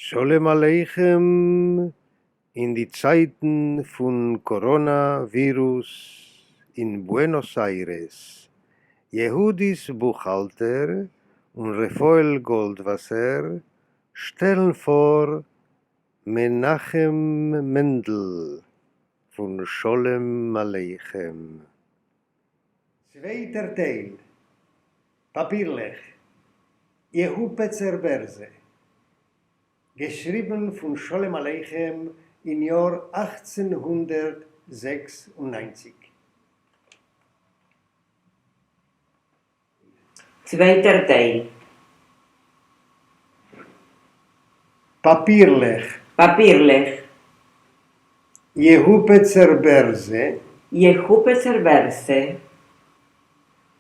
שלום עליכם אין די צייטן פון קאראנא ווירוס אין בוענאס איירעס, יהודית בוכהאלטער און רפאל גאלדוואסער שטעלן פאר מנחם מענדל פון שלום עליכם. צווייטער טייל, פאפירלעך, יעהופּעצער בערזע. געשריבן פון שלום עליכם אין יאר 1896. צווייטער טייל. פאפירלעך. פאפירלעך. יעהופּעצער בערזע. יעהופּעצער בערזע.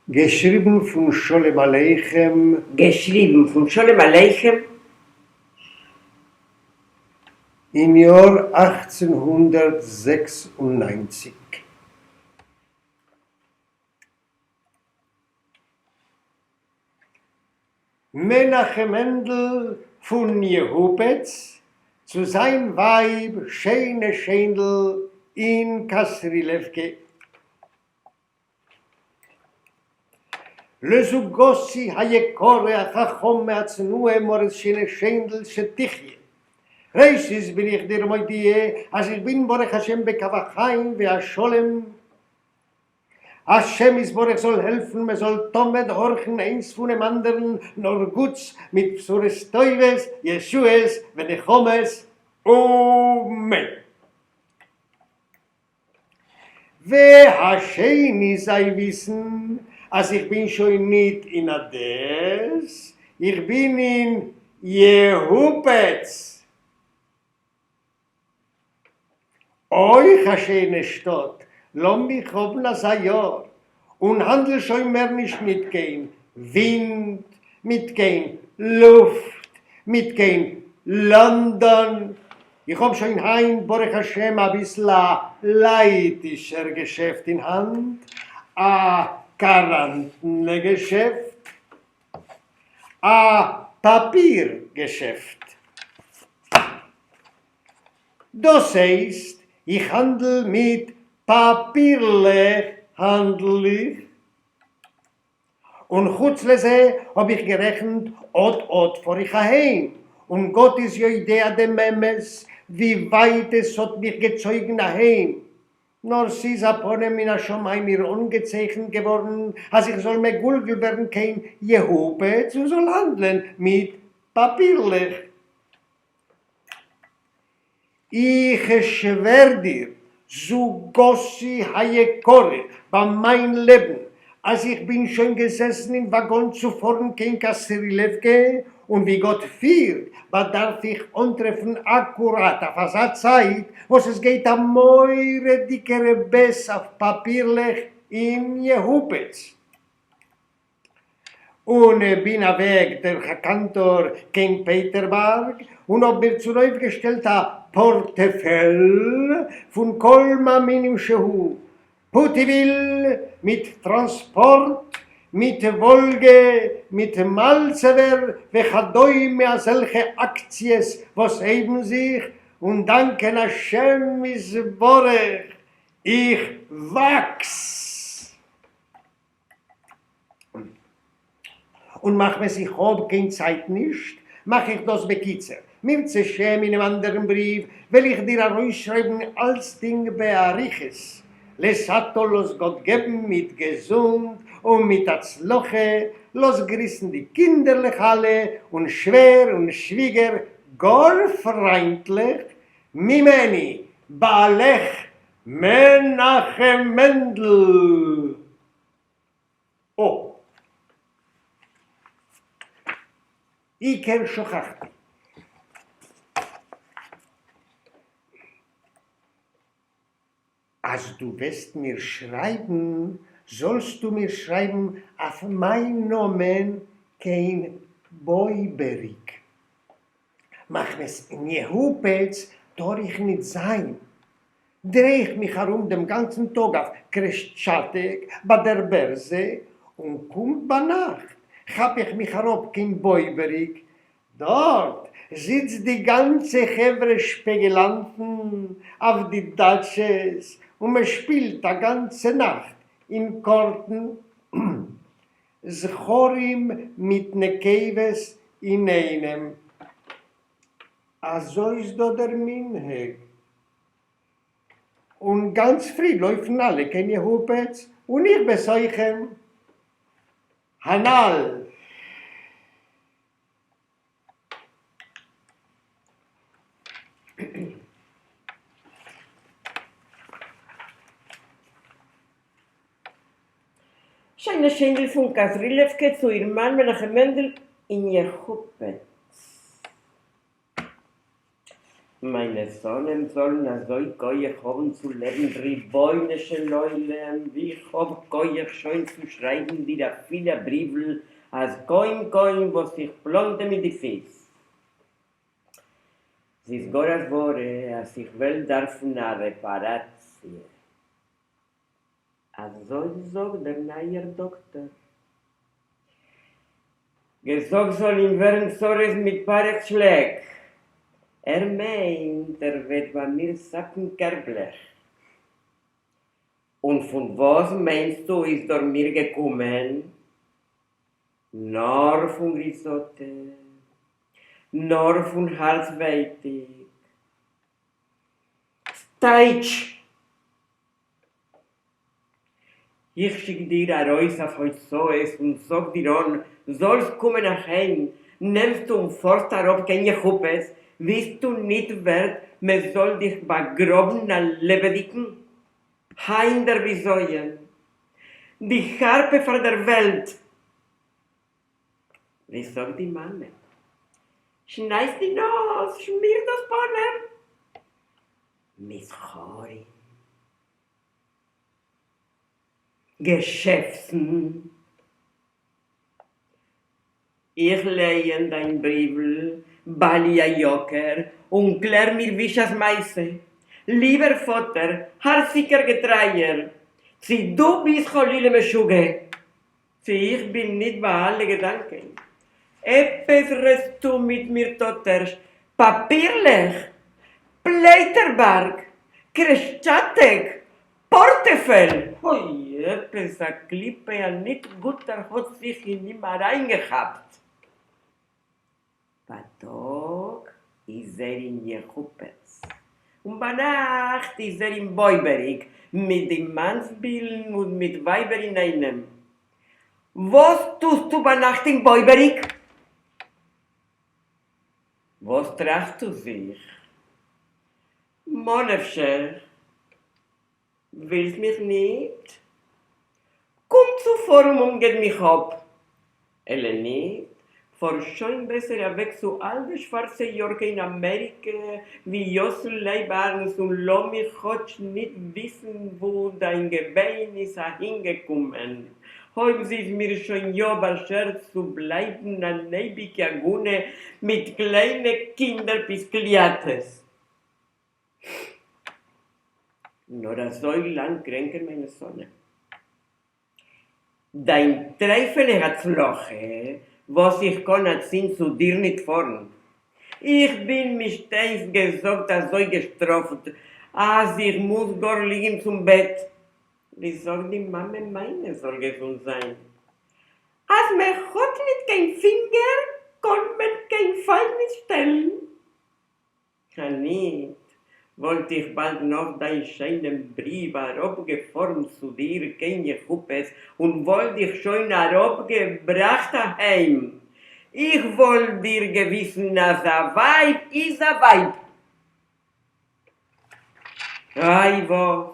געשריבן פון שלום עליכם. געשריבן פון שלום עליכם. אין יאר 1896. מנחם מענדל פון יעהופּעץ צו זיין ווייב שיינע שיינדל אין קאסרילעווקע. לזוגתי היקרה החכמה הצנועה מרת שיינע שיינדל שתחיה. ראשית בין איך דיר מודיע אז איך בין ברוך השם בקו החיים והשלום, השם יתברך זאל העלפן מען זאל תמיד הארכן איינס פונעם אנדערן נאר גוטס מיט בשורות טובות ישועות ונחמות אמן. והשני זיי וויסן אז איך בין שוין ניט אין אדעס, איך בין אין יעהופּעץ. אויך א שיינע שטאט, לאמיך האבן אזא יאר, און האנדל שוין מער נישט מיט קיין ווינט, מיט קיין לופט, מיט קיין לאנדאן, איך האב שוין היינט ברוך השם אביסל א לייטישער געשעפט אין האנט, א קאראנטנע געשעפט, א פאפיר געשעפט. דאס הייסט איך האנדל מיט פאפירלעך האנדל איך. און חוץ לזה האב איך גערעכנט אט אט פאר איך אהיים, און גאט איז יודע דעם אמת ווי ווייט עס האט מיך געצויגן אהיים, נאר ס'איז א פנים מן השמים מיר אנגעצייכנט געווארן אז איך זאל מגולגל ווערן קיין יעהופּעץ און זאל האנדלען מיט פאפירלעך. איך שווער דיר, זוגתי היקרה, ביי מיין לעבן, אז איך בין שוין געזעסן אין וואגאן צו פארן קיין קאסרילעווקע, און ווי גאט פירט, באדארף איך אנטרעפן אקוראט אויף אזא צייט וואס עס גייט א מורא'דיגע רבית אויף פאפירלעך אין יעהופּעץ. און בין אוועק דורך א קאנטאר קיין פעטערבארג און האב מיר צונויפגעשטעלט א פארטעפעל פון כל המינים שהוא, פוטיוויל מיט טראנספארט, מיט וואלגע, מיט מאלצעווער וכדומה אזעלכע אקציעס וואס הייבן זיך, און דאנקען השם יתברך איך וואקס! און מחמת איך האב קיין צייט נישט, מאך איך דאס בקיצור. אם ירצה השם אינעם אנדערן בריוו וועל איך דיר ארויסשרייבן אלצדינג באריכות. לעת עתה לאז גאט געבן מיט געזונט און מיט הצלחה, לאז גריסן די קינדערלעך אלע און שווער און שוויגער גאר פריינטליך ממני בעלך מנחם מענדל! או. עיקר שכחתי. אז דו וועסט מיר שרייבן, זאלסטו מיר שרייבן אויף מיין נאמען קיין בויבעריק. מחמת אין יעהופּעץ טאָר איך ניט זײַן. דריי איך מיך אַרום דעם גאַנצן טאָג אויף קרעשטשאַטעק בײַ דער בערזע, און קומט בײַ נאַכט, כאַפּ איך מיך אַראָפּ קיין בויבעריק. דאָרט זיצט די גאנצע חברה שפעגעלאנטן אויף די דאטשעס און מען שפילט א גאנצע נאכט אין קארטן זכרים מיט נקבות אינאיינעם. אזוי איז דא דער מנהג. און גאנץ פרי לויפן אלע קיין יעהופעץ און איך בתוכם. הנל. שיינע שיינדל פון כתרילעווקע צו איר מאן מנחם מענדל אין יעהופעץ. מיינע שונאים זאלן אזוי כח האבן צו לעבן רבונו של עולם ווי איך האב כח שוין צו שרייבן דיר אפילו א בריוול אז קוים קוים וואס איך פלאנטע מיט די פיס. ס'איז גאר א סברה אז איך וועל דארפן א רעפאראציע. אזוי זאגט דער נייער דאקטער. געזאגט זאל אים ווערן צרות מיט פארעך שלעק. ער מיינט ער וועט ביי מיר צאפן קערבלעך. און פון וואס מיינסטו איז דאר מיר געקומען? נאר פון גריזאטע. נאר פון הארצווייטיג. סטייטש! איך שיק דיר ארויס אויף הוצאות און זאג דיר אן זאלסט קומען אהיים, נעמסטו און פארסט אראפ קיין יעהופעץ, ביסטו ניט ווערט מען זאל דיך באגראבן א לעבעדיקן? היינט דער בזיון! די חרפה פאר דער וועלט! ווי זאגט די מאמע? שנייס די נאז, שמיר דאס פנים! מסחרים, געשעפטן. איך לייען דיין בריוול, בעלי היקר, און קלער מיר בשעת מעשה, ליבער פאטער, הארציגער געטרייער, צי דו ביסט חלילה משוגע, צי איך בין ניט ביי אלע געדאנקען. עפעס רעדסטו מיט מיר טאטערש, פאפירלעך, פלייטערבארג, קרעשטשאטעק, פארטעפעל! אוי, עפעס א קליפה א ניט גוטער האט זיך אין אים אריינגעכאפט. בייטאג איז ער אין יעהופּעץ, און ביינאכט איז ער אין בויבעריק מיט די מאנסבילן און מיט ווייבער אינאיינעם. וואס טוסטו ביינאכט אין בויבעריק? וואס טראכסטו זיך? מה נפשך? ווילסט מיך ניט? קום צו פארן און גט מיך אפ! אלא ניט, פאר שוין בעסער אוועק צו אלדי שווארצע יאר קיין אמעריקע ווי יאסל לייב אהרנס און לאמיך כאטש ניט וויסן וואו דיין געביין איז אהינגעקומען, אויב ס'איז מיר שוין יא באשערט צו בלייבן אן אייביגע עגונה מיט קליינע קינדער פיסקליאטעס. נאר אזוי לאנג קרענקען מיינע שונאים. דיין טרייפענע הצלחה וואס איך קאן אצינד צו דיר ניט פארן. איך בין מישטיינס געזאגט אזוי געשטראפט אז איך מוז גאר ליגן צום בעט. ווי זאגט די מאמע מיינע זאל געזונט זיין, אז מען האט ניט קיין פינגער קאן מען קיין פייל ניט שטעלן. אניט וואלט איך באלד נאך דיין שיינעם בריוו אראפגעפארן צו דיר קיין יעהופעץ און וואלט דיך שוין אראפגעבראכט אהיים. איך וואלט דיר געוויזן אז א ווייב איז א ווייב. איי וואס,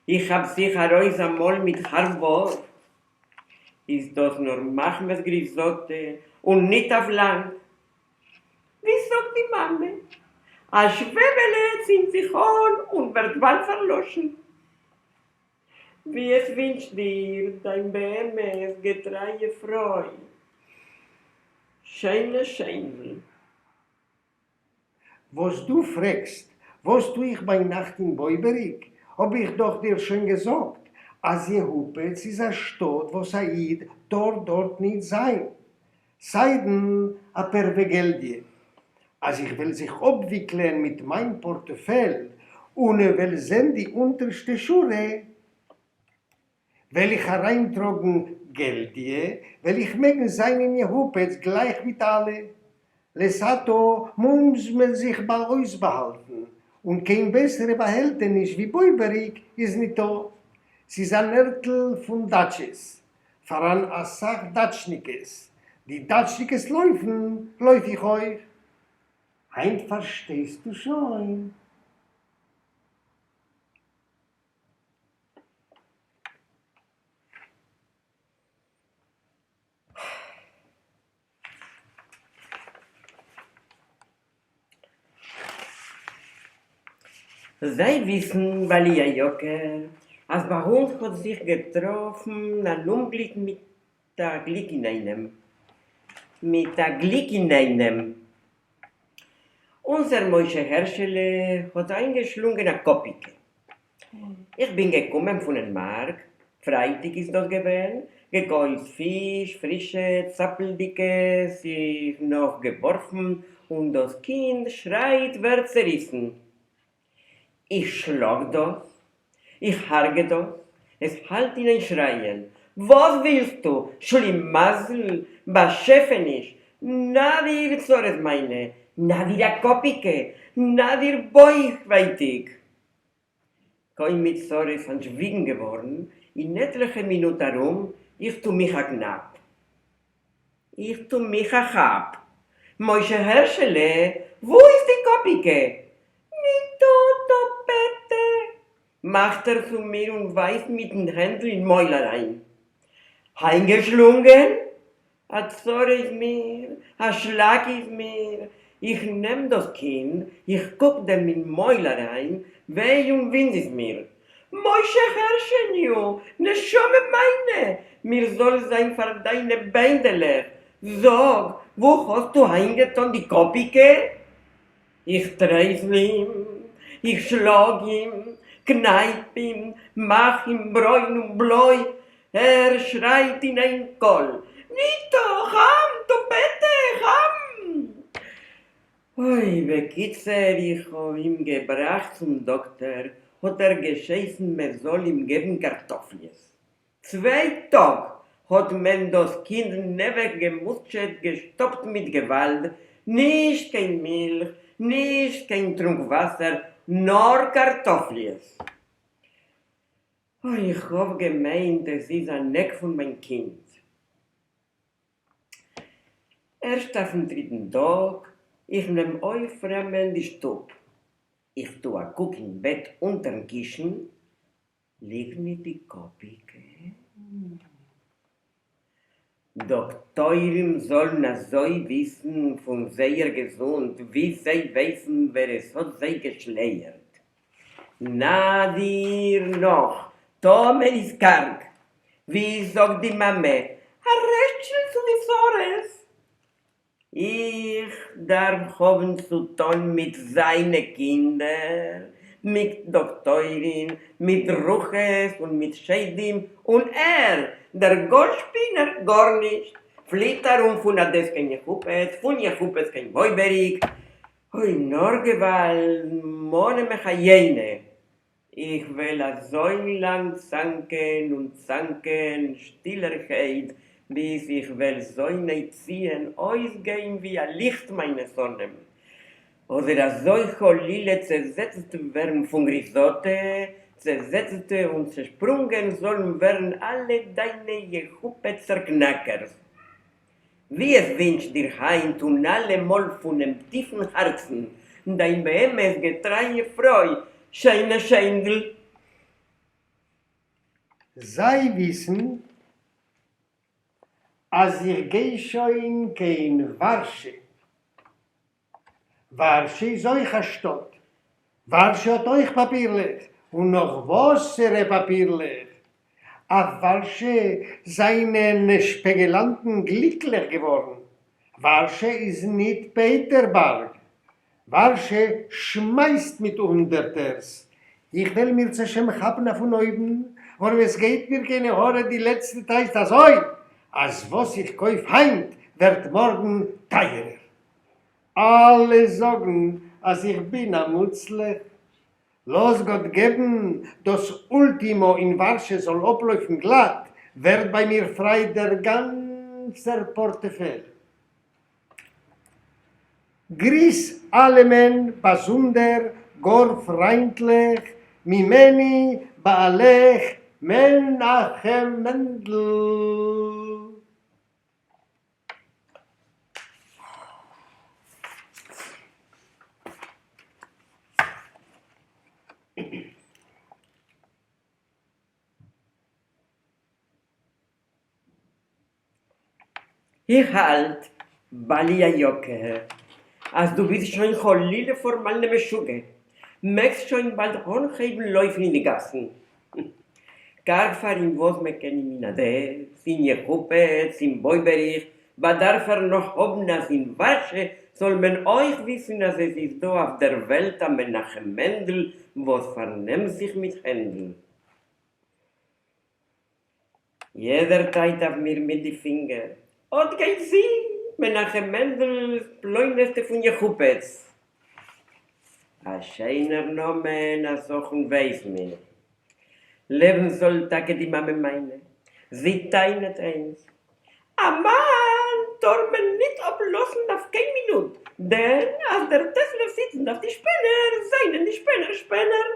איך כאפ זיך ארויס אמאל מיט הארב ווארט, איז דאס נאר מחמת גריזאטע און ניט אויף לאנג. ווי זאגט די מאמע, א שוועבעלע צינדט זיך אן און ווערט באלד פארלאשן. ווי עס ווינטשט דיר דיין באמת געטרייע פרוי, שיינע שיינדל. וואס דו פרעגסט וואס טו איך ביינאכט אין בויבעריק, האב איך דאך דיר שוין געזאגט אז יעהופעץ איז א שטאט וואס א איד טאר דארט ניט זיין, סיידן א פערוועגעלדיע. אז איך וועל זיך אפוויקלען מיט מיין פארטפעל און וועל זען די אונטערשטע שורה, וועל איך אריינטראגן געלדיע, וועל איך מעגן זיין אין יעהופעץ גלייך מיט אלע. לעת עתה מוז מען זיך אויסבאהאלטן, און קיין בעסערע באהעלטעניש ווי בויבעריק איז ניטא. ס'איז אן ערטל פון דאטשעס, פאראן אסאך דאטשניקעס, די דאטשניקעס לויפן, לויף איך אויך. היינט פארשטייסטו שוין? זיי וויסן, בעלי היקר, אז ביי אונז האט זיך געטראפן אן אומגליק מיט א גליק אינאיינעם. מיט א גליק אינאיינעם. אונזער משה הערשעלע האט איינגעשלונגען א קאפיקע. איך בין געקומען פונעם מארק, פרייטאג איז דאס געווען, געקויפט פיש, פרישע, צאפלדיגע, זיך נאך געווארפן, און דאס קינד שרייט ווערט צעריסן. איך שלאג דאס, איך הרג'ע דאס, עס האלט אין איין שרייען, וואס ווילסטו, שלימזל, באשעפעניש, נא דיר צרות מיינע, נא דיר א קאפיקע, נא דיר בויכווייטיג. קוים מיט צרות אנטשוויגן געווארן, אין עטליכע מינוט ארום, איך טו מיך א קנאפ. איך טו מיך א כאפ. משה הערשעלע, וואו איז די קאפיקע? ניטא טאפעטע! מאכט ער צו מיר און ווייזט מיטן הענטל אין מויל אריין. איינגעשלונגען? א צרה איז מיר, א שלאק איז מיר, איך נעם דאס קינד, איך קוק דעם אין מויל אריין, וויי און ווינד איז מיר. משה הערשעניו, נשמה מיינע, מיר זאל זיין פאר דיינע ביינדעלעך, זאג, וואו האסטו איינגעטאן די קאפיקע? איך טרייסל אים, איך שלאג אים, קנייפ אים, מאך אים ברוין און בלוי, ער שרייט אין איין קול, ניטא, חם, טאפעטע, חם! אוי, בקיצור, איך האב אים געבראכט צום דאקטער, האט ער געשייסן מען זאל אים געבן קארטאפליעס. צוויי טאג האט מען דאס קינד נעבעך געמוטשעט געשטאפט מיט געוואלד, נישט קיין מילך, נישט קיין טרונק וואסער, נאר קארטאפליעס. אוי איך האב געמיינט עס איז אן עק פון מיין קינד. ערשט אויפן דריטן טאג, איך נעם אויפראמען די שטוב, איך טו א קוק אין בעט אונטערן קישן, ליגט ניט די קאָפּיקע? דאָקטוירים זאָלן אַזוי וויסן פֿון זייער געזונט, ווי זיי ווייסן ווער עס האָט זיי געשלייערט. נאַ דיר נאָך, טאָמער איז קאַרג, ווי זאָגט די מאַמע, אַ רעשטשל צו די צרות. איך דארף האבן צו טון מיט זיינע קינדער, מיט דאקטוירים, מיט רוחות און מיט שדים, און ער, דער גאלדשפינער, גארנישט, פליט ארום פון אדעס קיין יעהופעץ, פון יעהופעץ קיין בויבעריק, אוי נאר געוואלד, מנה מחיינו, איך וועל אזוי לאנג צאנקען און צאנקען שטילערהייט ביז איך וועל שונאי ציון אויסגיין ווי א ליכט מיינע שונאים, אדער אזוי חלילה צעזעצט ווערן פון גריזאטע, צעזעצט און צעשפרונגען זאלן ווערן אלע דיינע יעהופעצער קנאקערס. ווי עס ווינטשט דיר היינט און אלע מאל פונעם טיפן הארצן דיין באמת געטרייע פרוי שיינע שיינדל. זיי וויסן אז איך גיי שוין קיין ווארשע. ווארשע איז אויך א שטאט. ווארשע האט אויך פאפירלעך, און נאך וואסערע פאפירלעך! אויף ווארשע זענען שפעגעלאנטן גליקליך געווארן. ווארשע איז ניט פעטערבארג. ווארשע שמייסט מיט הונדערטערס. איך וועל מירצעשעם כאפן אויפן אויוון, ווארום עס גייט מיר קיין עין הרע די לעצטע צייט אזוי, אז וואס איך קויף היינט ווערט מארגן טייערער. אלע זאגן אז איך בין א מוצלח. לאז גאט געבן דאס אולטימא אין ווארשע זאל אפלויפן גלאט, ווערט ביי מיר פריי דער גאנצער פארטעפעל. גריס אלעמען באזונדער גאר פריינטליך ממני בעלך מנחם מענדל. איך האלט, בעלי היקר, אז דו ביסט שוין חלילה פארמאלנע משוגע, מעגסט שוין באלד אנהייבן לויפן אין די גאסן. קארג פאר אים וואס מען קען אים אין אדעס, אין יעהופּעץ, אין בויבעריך, באדארף ער נאך האבן אז אין ווארשע זאל מען אויך וויסן אז עס איז דא אויף דער וועלט א מנחם מענדל וואס פארנעמט זיך מיט הענדל. יעדער טייט אויף מיר מיט די פינגער, אט גייט זי, מנחם מענדל'ס פלוינעסטע פון יעהופּעץ. א שיינער נאמען, א שכן ווייס מיר. לעבן זאל טאקע די מאמע מיינע, זי טענה'ט איינס, א מאן טאר מען ניט אפלאזן אויף קיין מינוט, דען אז דער טעסלער זיצט אויף די שפענער, זיינען די שפענער שפענער.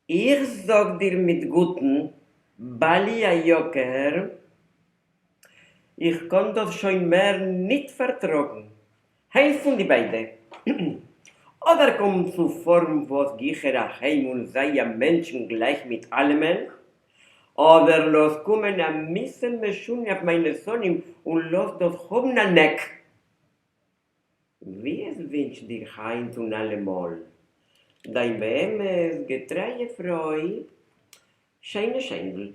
איך זאג דיר מיט גוטן, בעלי היקר, איך קאן דאס שוין מער ניט פארטראגן, איינס פון די ביידע, אדער קום צו פארן וואס גיכער אהיים און זיי א מענטשן גלייך מיט אלעמען, אדער לאז קומען א מיתה משונה אויף מיינע שונאים און לאז דאס האבן אן עק. ווי עס ווינטשט דיר היינט און אלעמאל דיין באמת געטרייע פרוי שיינע שיינדל.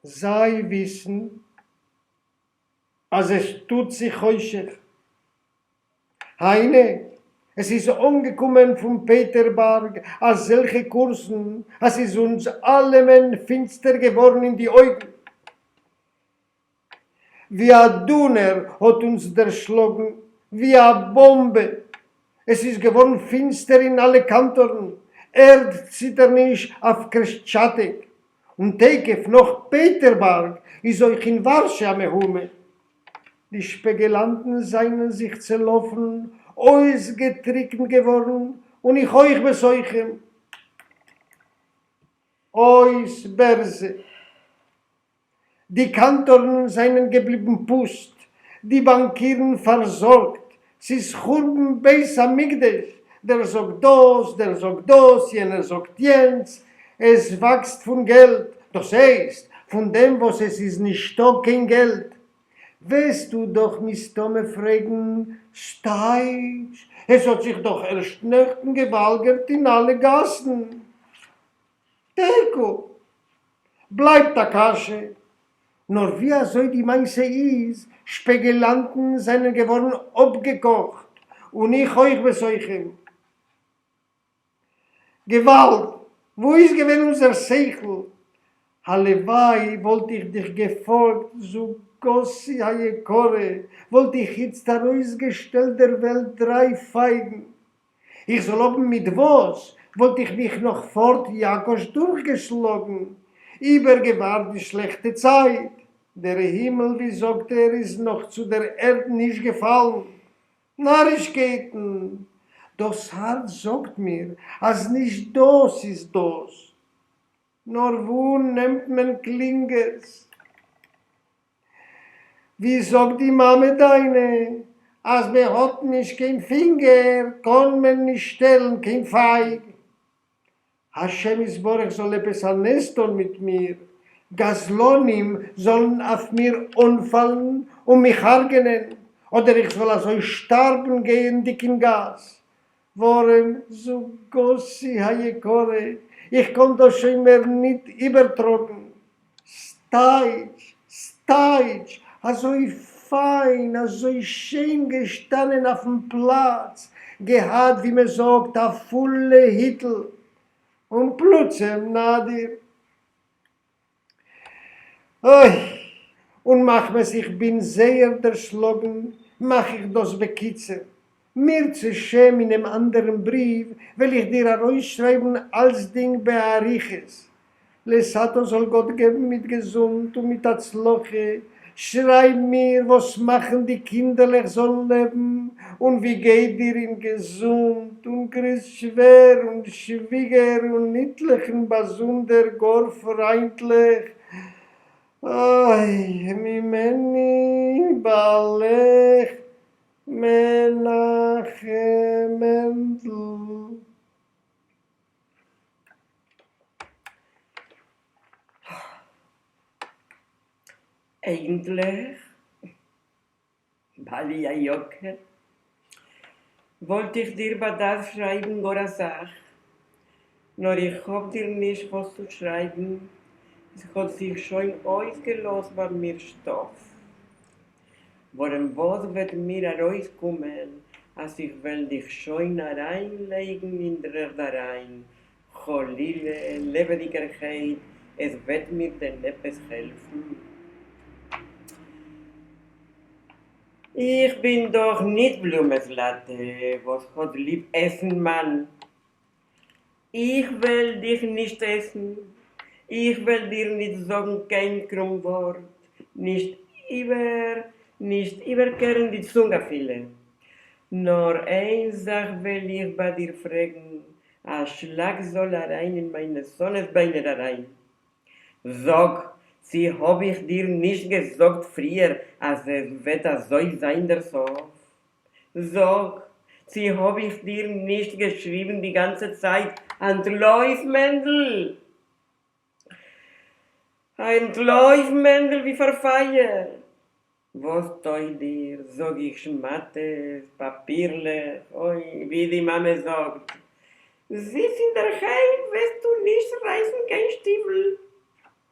זיי וויסן אז עס טוט זיך חושך. היינו, עס איז אנגעקומען פון פעטערבארג אזעלכע קורסן אז ס'איז אונז אלעמען פינסטער געווארן אין די אויגן. ווי א דונער האט אונז דערשלאגן, ווי א באמבע. עס איז געווארן פינסטער אין אלע קאנטארן, ערד ציטערניש אויף קרעשטשאטיק, און תיכף נאך פעטערבארג איז אויך אין ווארשע א מהומה. די שפעגעלאנטן זיינען זיך צעלאפן, אויסגעטריקנט געווארן, און איך אויך בתוכם. אויס בערזע. די קאנטארן זיינען געבליבן פוסט, די באנקירן פארזארגט, ס'איז חורבן בית המקדש, דער זאגט דאס, דער זאגט דאס, יענער זאגט יענץ, עס וואקסט פון געלט, דאס הייסט, פון דעם וואס עס איז נישטא קיין געלט. וועסטו דאך מסתמא פרעגן, סטייטש, עס האט זיך דאך ערשט נעכטן געוואלגערט אין אלע גאסן. תיקו. בלייבט א קשיא. נאר ווי אזוי די מעשה איז, שפעגעלאנטן זענען געווארן אפגעקאכט, און איך אויך בתוכם. געוואלד! וואו איז געווען אונזער שכל? הלוואי וואלט איך דיך געפאלגט זוגתי היקרה, וואלט איך איצט ארויסגעשטעלט דער וועלט דריי פייגן. איך זאל האבן מיט וואס, וואלט איך מיך נאך פארט יאקאש דורכגעשלאגן, איבערגעווארט די שלעכטע צייט. דער הימל, ווי זאגט ער, איז נאך צו דער ערד נישט געפאלן. נארישקייטן! דאס הארץ זאגט מיר אז נישט דאס איז דאס. נאר וואו נעמט מען קלינגערס? ווי זאגט די מאמע דיינע, אז מען האט נישט קיין פינגער קאן מען נישט שטעלן קיין פייג. השם יתברך זאל עפעס א נס טון מיט מיר, גזלנים זאלן אויף מיר אנפאלן און מיך הרג'נען, אדער איך זאל אזוי שטארבן גייענדיג אין גאס, ווארעם זוגתי היקרה, איך קאן דאס שוין מער ניט איבערטראגן. סטייטש, סטייטש, אזוי פיין, אזוי שיין געשטאנען אויפן פלאץ, געהאט ווי מען זאגט א פולע היטל, און פלוצעם נאדיר. אוי! און מחמת איך בין זייער דערשלאגן מאך איך דאס בקיצור. מירצעשעם אינעם אנדערן בריוו וועל איך דיר ארויסשרייבן אלצדינג באריכות. לעת עתה זאל גאט געבן מיט געזונט און מיט הצלחה, שרייב מיר וואס מאכן די קינדערלעך זאלן לעבן, און ווי גייט דיר אין געזונט, און גריס שווער און שוויגער און איטליכן באזונדער גאר פריינטליך, אוי ממני בעלך מנחם מענדל. אייגנטליך, בעלי היקר, וואלט איך דיר באדארפט שרייבן גאר אסאך, נאר איך האב דיר נישט וואס צו שרייבן, עס האט זיך שוין אויסגעלאזט ביי מיר שטאף. ווארום וואס וועט מיר ארויסקומען, אז איך וועל דיך שוין אריינלייגן אין דר'ערד אריין, חלילה, לעבעדיגערהייט, עס וועט מיר דען עפעס העלפן? איך בין דאך ניט בלומע זלאטע, וואס האט ליב עסן מן. איך וועל דיך נישט עסן, איך וועל דיר ניט זאָגן קיין קרום וואָרט, נישט איבער, נישט איבערקערן די צונג אַפֿילו. נאָר איין זאַך וועל איך בײַ דיר פֿרעגן, אַ שלאַק זאָל אַרײַן אין מײַנע שׂונאס ביינער אַרײַן. זאָג, צי האָב איך דיר נישט געזאָגט פֿריִער, אַז עס וועט אַזוי זײַן דער סוף? זאג, צי האב איך דיר נישט געשריבן די גאנצע צייט אנטלויף מענדל! אנטלויף מענדל ווי פאר פייער! וואס טויג דיר, זאג איך, שמאטעס, פאפירלעך, אוי, ווי די מאמע זאגט, זיץ אינדערהיים וועסטו נישט רייסן קיין שטיוול,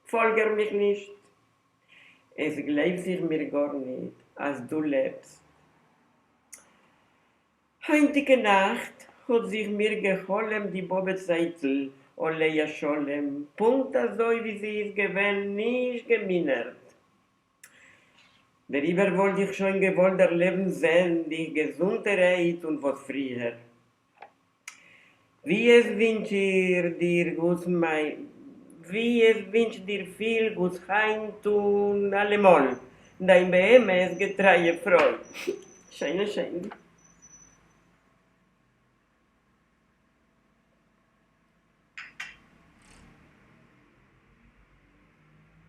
פאלגער מיך נישט. עס גלייבט זיך מיר גארניט אז דו לעבסט. היינטיגע נאכט האט זיך מיר געחלומט די באבע צייטל עליה השלום פונקט אזוי ווי זי איז געווען נישט געמינערט. דעריבער וואלט איך שוין געוואלט דערלעבן זען דיך געזונטערהייט און וואס פריער. ווי עס ווינטש איך דיר גוטס מיין ווי עס ווינטש דיר פיל גוטס היינט און אלעמאל, דיין באמת געטרייע פרוי. שיינע שיין.